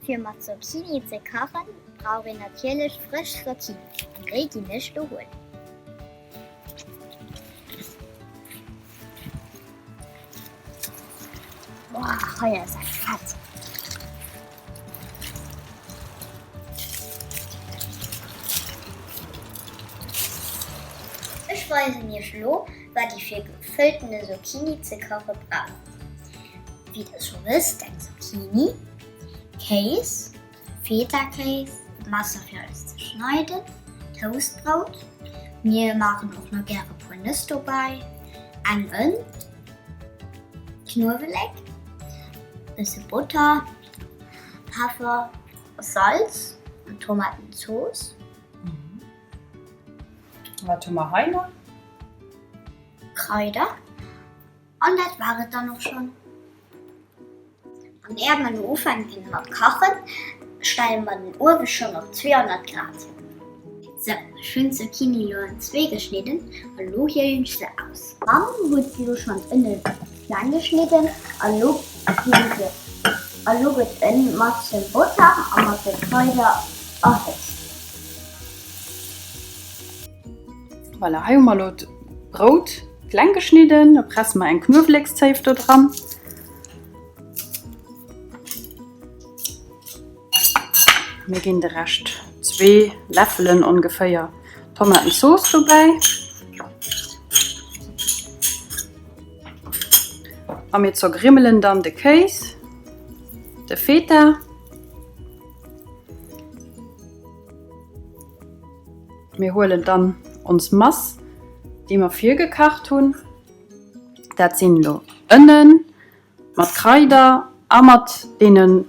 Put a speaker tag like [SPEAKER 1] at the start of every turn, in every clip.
[SPEAKER 1] Fir mat Zucchini ze kachen, brauch een natierlech frësch Zucchini an déi ginn ech lo huelen. Boah, hei ass eng fett! Ech weisen iech lo wat dir fir gefëlltene Zucchini ze kache braucht. Wéi der scho wësst, eng Zucchini, Kéis, Feta-Kéis, Messer fir eis ze schneiden, Toastbrout, mir maachen och nach gäre puer Nëss dobäi, eng Ënn, Knuewelek, bësse Botter, Peffer, Salz an Tomatenzooss.
[SPEAKER 2] Wat hu mer hei nach?
[SPEAKER 1] Kraider. An dat war et dann och schonn. An äer mer elo ufänken mat kachen, stelle mer den Uewe schonn op 200 Grad. Sou, ech hunn d'Zucchini elo an zwee geschnidden an elo hielen ech se aus. D'Mamm huet elo schonn d'Ënne kleng geschnidden an elo ginn se, a lo gëtt d'Ënn mat dem Botter a mat de Kraider erhëtzt.
[SPEAKER 2] Voilà, hei hu mer elo d'Brout kleng geschnidden. Da presse mer eng Knuewelekszéif do dran. Mir ginn de Rescht, zwee Läffelen ongeféier Tomatenzooss dobäi. A mir zergrimmelen dann de Kéis, de Feta. Mir huelen dann ons Mass, déi mer virgekacht hunn. Dat sinn elo Ënnen mat Kraider a mat deene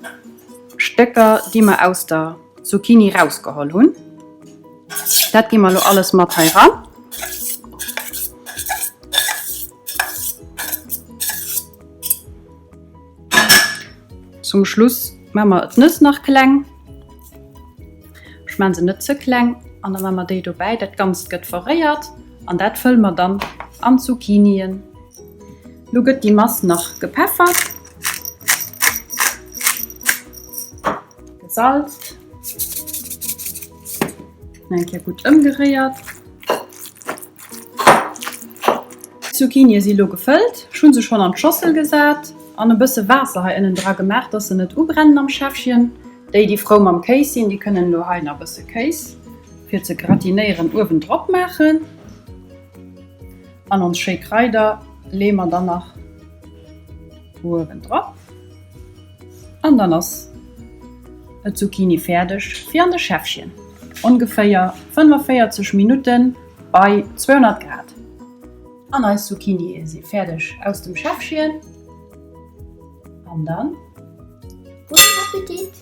[SPEAKER 2] Stécker, déi mer aus der Zucchini rausgeholl hunn. Dat gi mer elo alles mat hei ran. Zum Schluss maache mer d'Nëss nach kleng. Ech maan se net ze kleng an da maan mer déi dobäi. Dat Ganzt gëtt verréiert an dat fëlle mer dann an d'Zucchinien. Lo gëtt déi Mass nach gepeffert, gesalzt, nach eng Kéier gutt ëmgeréiert. D'Zucchinie si lo gefëllt. Ech hu se schonn an d'Schossel gesat an e bësse Waasser hei ënnen dra gemaach, dass se net ubrennen am Schäffchen. Déi, déi frou mam Kéis sinn, déi kënnen elo hei nach e bësse Kéis fir ze gratinéieren uewendrop maachen. An ons schéi Kraider leeë mer dann nach uewendrop. An dann ass d'Zucchini fäerdeg fir an de Schäffchen. Ongeféier 45 Minutten bei 200 Grad. An eis Zucchinie si fäerdeg aus dem Schäffchen. An dann.
[SPEAKER 1] Gudden Appetit!